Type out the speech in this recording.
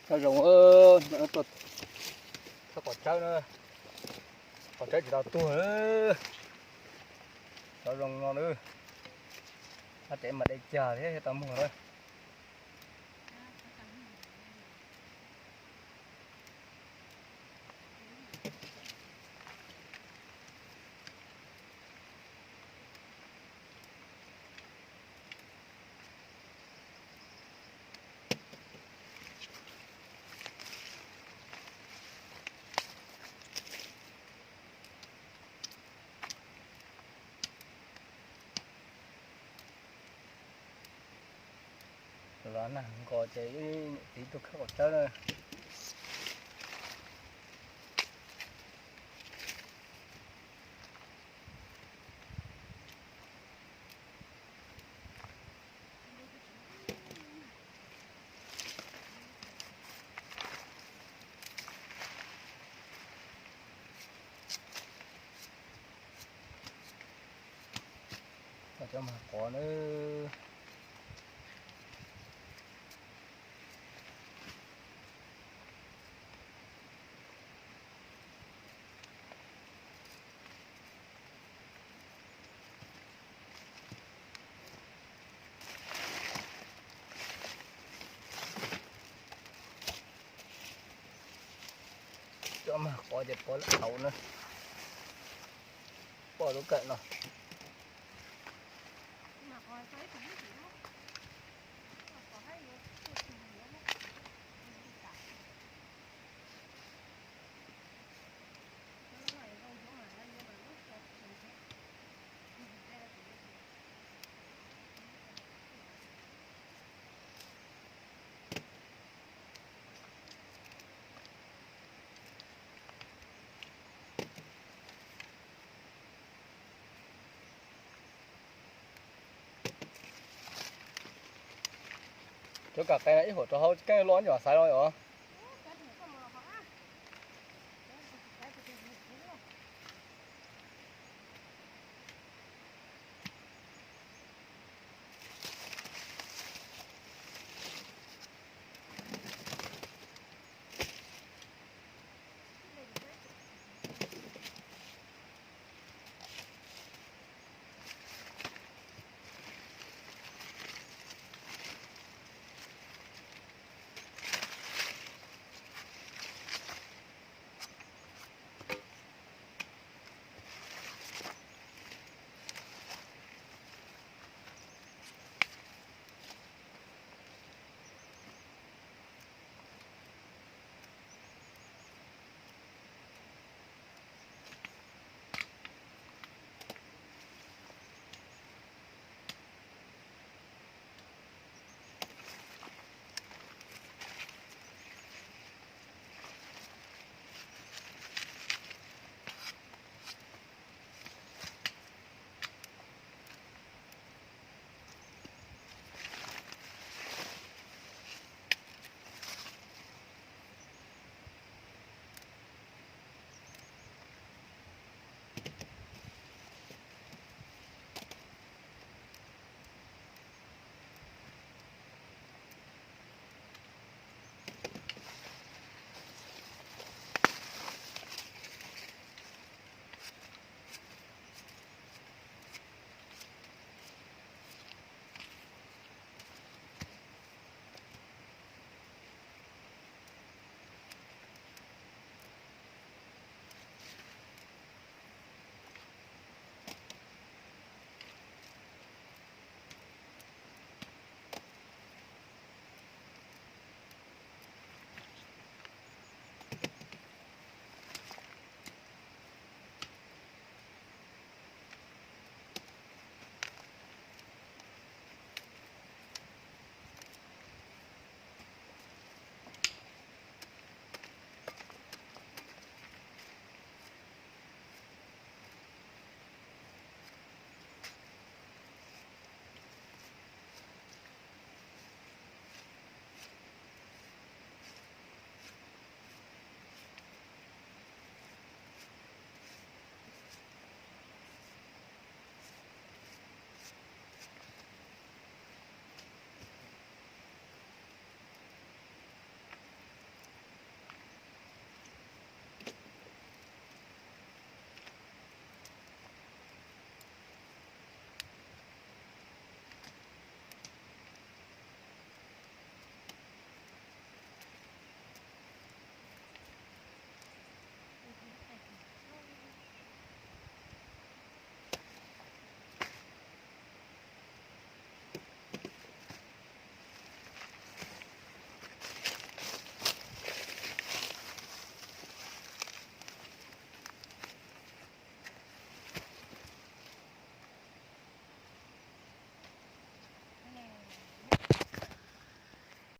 Xov zoo, thawb qos tsawb na, qos tsawb tsis tau tuag. Xov zoo no na, ab tsev mas dej cag thiab tau muag na. Los nag nqos ces niam txiv tuaj khawb qos tsawb na. Cov mag qos na. Cov mag qos ces pov lawm hauv na, pov lub kawm no. Cov kam qe no ib huam rau hauv keeb loj nyuam xaiv los os.